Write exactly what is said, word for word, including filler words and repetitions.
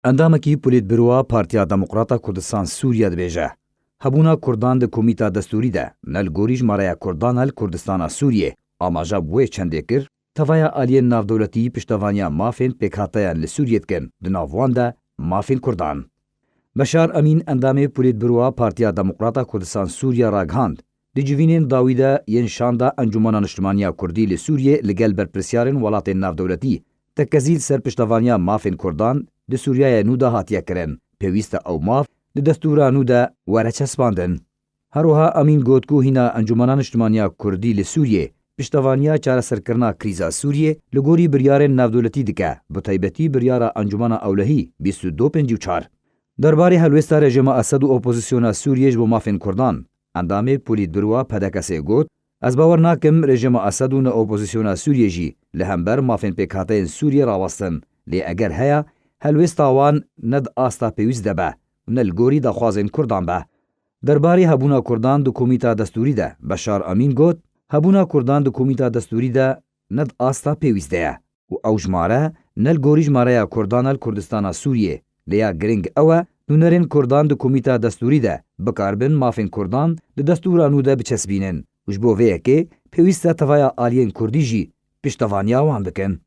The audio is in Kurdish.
Endamekî Polîtbûroya Partiya Demokrata Kurdistan Sûriye dibêje, hebûna Kurdan di komîta destûrî de ne li gorî jimareya Kurdan e li Kurdistana Sûriyê. Amaja bi wê çendê kir, tevaya aliyên navdewletî piştevaniya mafên pêkhateyan li Sûriyê dikin, di nav wan de mafên Kurdan. Beşar Emîn, endamê Polîtbûroya Partiya Demokrata Kurdistan Sûriye ragihand, di civînên dawî de yên şanda Encûmena Niştimaniya Kurdî li Sûriyê li gel berpirsiyarên welatên navdewletî tekezî li ser piştevaniya mafên Kurdan di Sûriyeyê nû de hatiye kirin. Pêwîst e ew maf di destûra nû de were çespandin. Her wiha Emîn got ku hîna Encûmena Niştimaniya Kurdî li Sûriyê piştevaniya çareserkirina krîza Sûriyê li gorî biryarên navdewletî dike, bi taybetî biryara Encûmena Ewlehî bîst û du pêncî û çar. Derbarê helwêsta rejîma Esed û opozisyona Sûriyê ji bo mafên Kurdan, endamê Polîtbûroya P D K'ê got, ez bawer nakim rejîma Esed û ne opozisyona Sûriyê jî li hember mafên pêkhateyên Sûriyê rawestin, lê eger heye, helwêsta wan ne di asta pêwîst de be û ne li gorî daxwazên Kurdan be. Derbarê hebûna Kurdan di komîta destûrî de Beşar Emîn got, hebûna Kurdan di komîta destûrî de ne di asta pêwîst de ye û ew jimare ne li gorî jimareya Kurdan e li Kurdistana Sûriyê, lê ya giring ew e nûnerên Kurdan di komîta destûrî de bikaribin mafên Kurdan di destûra nû de biçespînin û ji bo vê yekê pêwîst e tevaya aliyên Kurdî jî piştevaniya wan bikin.